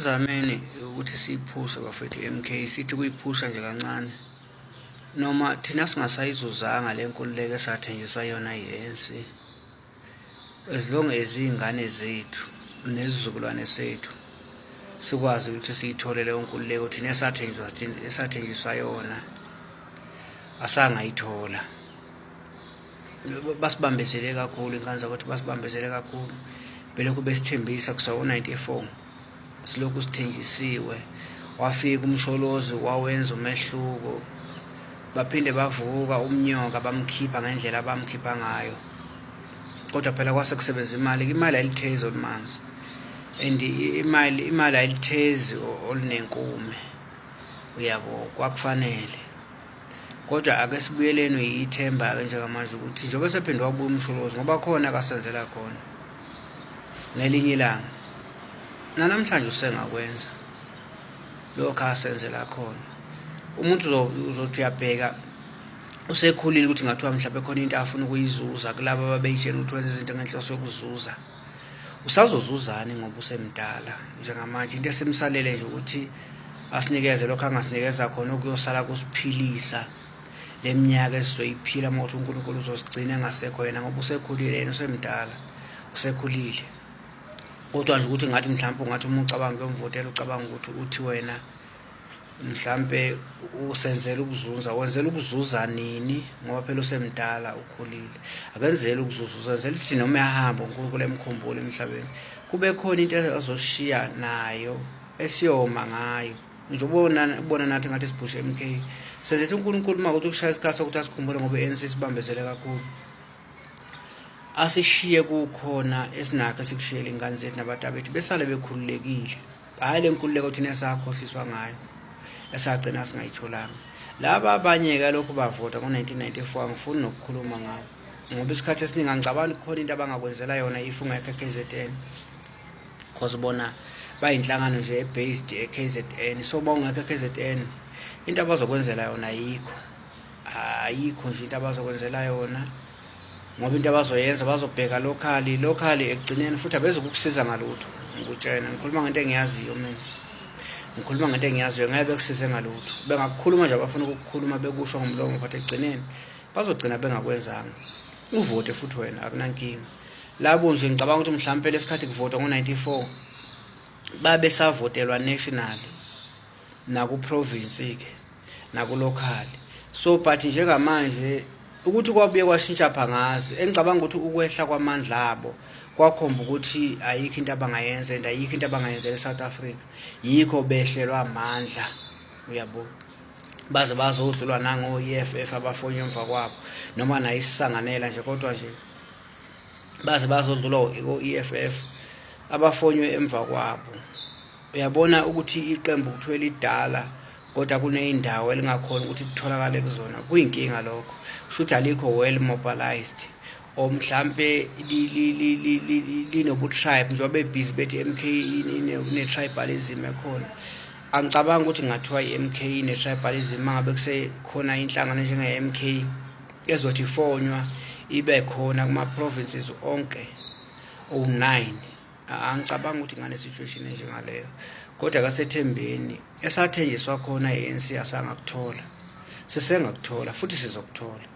Sizameni ukuthi siyiphushe bafethu i-MK, sithi kuyiphusha nje kancane. Noma thina singasayizuzanga le nkululeko esathenjiswa yona yi-ANC. As long as iy'ngane zethu nesizukulwane sethu sikwazi ukuthi siyithole leyo nkululeko thina esathenjiswa esathenjiswa yona asangayithola. Basibambezele kakhulu ingane zakwethu, basibambezele kakhulu belokhu besithembisa kusuka ngo-94 silokhu sithenjisiwe. Wafika uMsholozi wawenza umehluko, baphinde bavuka umnyoka bamkhipha ngendlela abamkhipha ngayo, kodwa phela kwase kusebenza imali. Imali ayilithezi olumanzi and imali ayilithezi olunenkume, uyabo. Kwakufanele kodwa ake sibuyeleni yithemba-ke njengamanje ukuthi njengoba sephinde wabuya uMsholozi, ngoba khona akasenzela khona ngelinye ilanga, nanamhlanje usengakwenza lokho asenzela khona. Umuntu uzothi uyabheka usekhulile ukuthi ngathiwa mhlawumbe khona into afuna ukuyizuza kulaba ababeyitshena ukuthi wenza izinto ngenhloso yokuzuza. Usazozuzani ngoba usemdala njengamanje? Into esimsalele nje ukuthi asinikeze lokho angasinikeza khona okuyosala kusiphilisa le minyaka esizoyiphila uma ukuthi uNkulunkulu uzosigcina engasekho yena, ngoba usekhulile yena, usemdala, usekhulile. Kodwa nje ukuthi ngathi mhlawumbe ungathi uma ucabanga ukuyomvotela ucabanga ukuthi uthi wena mhlampe usenzela ukuzuza, wenzela ukuzuza nini? Ngoba phela usemdala, ukhulile, akenzeli ukuzuza, usenzela ukuthi noma uyahamba uNkulunkulu emkhumbule emhlabeni, kube khona into azoshiya nayo esiyoma ngayo. Nje ubona ubona nathi ngathi sibhushe MK, senzethe uNkulunkulu uma ukuthi kushaya isikhathi sokuthi asikhumbule, ngoba i-ANC sibambezele kakhulu, asishiye kukhona esinakho esikushiyele ingane zethu nabantu bethu besale bekhululekile, hhayi le nkululeko thina esakhohliswa ngayo esagcina singayitholanga. Laba abanye-ke lokhu bavota ngo-1994, angifuni nokukhuluma ngabo ngoba isikhathi esiningi angicabangi kukhona into abangakwenzela yona if ungekho e-KZN, cause bona bayinhlangano nje e-based e-KZN. So uma ungekho e-KZN, into abazokwenzela yona ayikho, ayikho nje into abazokwenzela yona, ngoba into abazoyenza bazobheka locally, locally ekugcineni futhi abezukukusiza ngalutho. Ngikutshena, ngikhuluma ngento engiyaziyo mina, ngikhuluma ngento engiyaziyo. Ngeke bekusize ngalutho. Bengakukhuluma nje abafuna ukukukhuluma, bekusho ngomlomo, but ekugcineni bazogcina bengakwenzanga. Uvote futhi wena, akunankinga. Labo nje ngicabanga ukuthi mhlawumpe lesikhathi kuvotwa ngo-94 babe savotelwa national naku-province-ke naku-local. So but njengamanje ukuthi kwabuye kwashintsha phangazi, engicabanga ukuthi ukwehla kwamandla abo kwakhomba ukuthi ayikho into abangayenza and ayikho into abangayenzela e-South Africa, yikho behlelwa amandla, uyabo, baze bazodlulwa nango-EFF abafonywe emva kwabo, noma nayo isisanganela nje, kodwa nje baze bazodlulwa ko-EFF abafonywe emva kwabo. Uyabona ukuthi iqembu kuthiwe lidala kodwa kuney'ndawo elingakhona ukuthi kutholakale kuzona, kuyinkinga lokho. Kusho ukuthi alikho well mobilized or mhlampe linobu-tribe, njengoba bebhizi bethi i-MK ine-tribalism ekhona. Angicabangi ukuthi kungathiwa i-MK ine-tribalism uma ngabe kusekhona inhlangano njenge-MK ezothi ifonywa ibe khona kuma-provinces onke owu-9. Angicabangi ukuthi ngane situation enjengaleyo, kodwa kasethembeni esathenjiswa khona i-ANC asangakuthola, sisengakuthola futhi sizokuthola.